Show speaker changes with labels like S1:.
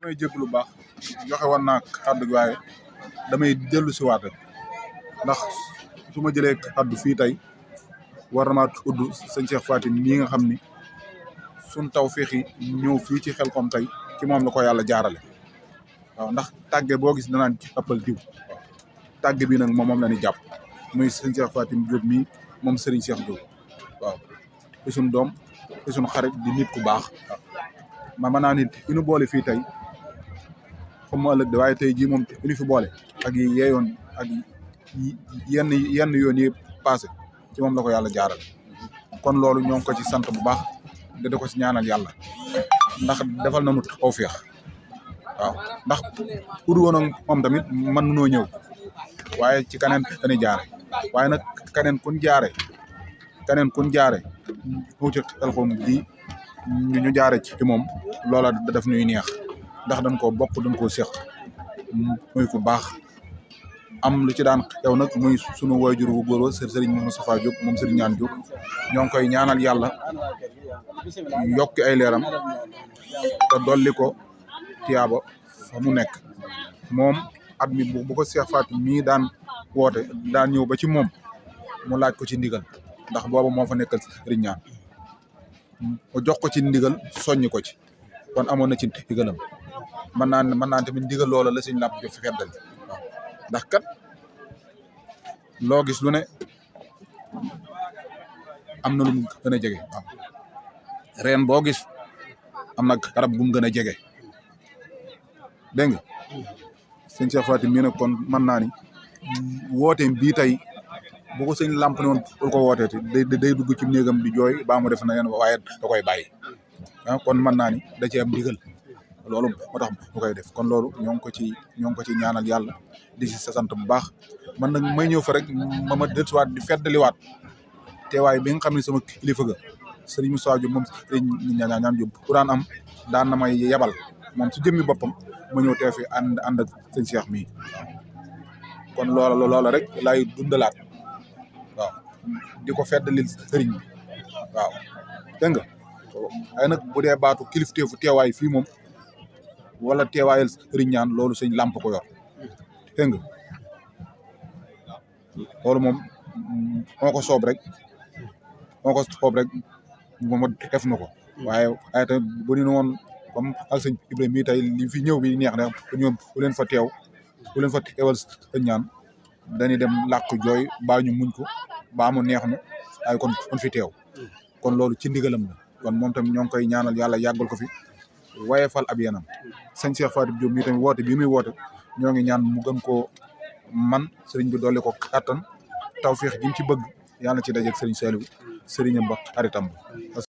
S1: damay jéglu lu baax joxe woon naa kàddu gi waaye damay dellu si waat rek ndax su ma jëlee kàddu fii tey war na maa tudd sëñ Cheikh Faty mii nga xam ni suñ taw féexi ñëw fii ci Xelcom tey ci moom la ko yàlla jaarale waaw ndax tàgge boo gis danaan ci ëppal diw waaw tàgge bi nag moom la ñuy jàpp muy sëñ Cheikh Faty Diop mii moom Serigne Cheikh Diop waaw di suñ doom di suñ xarit di nit ku baax waaw ma naa nit inu boole fii tey xam ma ëllëg de waaye tey jii moom inu fi boole ak yi yeeyoon ak yenn yoon yi passé ci moom la ko yàlla jaarale kon loolu ñoo ngi ko ci sant bu baax da ko ci ñaanal yàlla ndax defal nañu tawfeex waaw ndax udu woon ak moom tamit mën nunoo ñëw waaye ci keneen dañuy jaare waaye nag keneen kun jaare mu ci Xelcom gi ñu jaare ci moom loola daf ñuy neex ndax dañ koo bokk dañ koo séq muy ku baax am lu ci daan xew nag muy sunu waajur bu góor Serigne Moustapha Diop moom Serigne Ñaan Diop ñoo ngi koy ñaanal yàlla yokki ay leeram te dolli ko tiyaaba fa mu nekk moom at mi bu ko Cheikh Faty mii daan woote daan ñëw ba ci moom mu laaj ko ci ndigal ndax booba moo fa nekkal Serigne Ñaan mu jox ko ci ndigal soññ ko ci kon amoon na ci ndigalam mën naan tamit ndigal loola la Serigne Lamp Diop fi feddal waaw ndax kat loo gis lu ne am na lu mu gën a jege waaw reen boo gis am na garab gu mu gën a jege dégg nga sëñ Cheikh Faty mii nag kon mën naa ni wooteem bii tey bu ko sëñ Lamp ne woon pour ko wootee day dugg ci néegam di jooy baa mu def na leen waaye da koy bàyyi kon mën naa ni da ci am ndigal loolu moo tax mu koy def kon loolu ñoo ngi ko ci ñaanal yàlla di si sant bu baax man nag may ñëw fa rek ma dellusiwaat di feddaliwaat teewaay bi nga xam ne sama kilifa ga Serigne Moussa Diop moom Serigne Ñaan Diop bu daan am daan na may yebal moom su jëmmi boppam ma ñëw teew fi ànd ak sëñ Cheikh mii kon loola rek lay dundalaat waaw di ko feddalil sëriñ bi waaw dégg nga ay nag bu dee baatu kilifteefu teewaay fii moom wala teewaayal Serigne Ñaan loolu sëñ Lamp ko yor dégg nga loolu moom moo ko soob rek moom def na ko waaye tamit bu ñu woon comme ak sëñ Ibrahima mii tey li fi ñëw bi neex na ñoom bu leen fa teewal sëñ Ñaan dañuy dem làkk jooy baa ñu muñ ko baa mu neex na waaye kon fi teew kon loolu ci ndigalam la kon moom tamit ñoo ngi koy ñaanal yàlla yàggal ko fi waaye fal ab yenam sëñ Cheikh Faty Diop mii tamit woote bii muy woote ñoo ngi ñaan mu gën koo man sëriñ bi dolli ko kattan tawfeex ji mu ci bëgg yàlla na ci dajeeg sëriñ Saliou sëriñam ba xaritam ba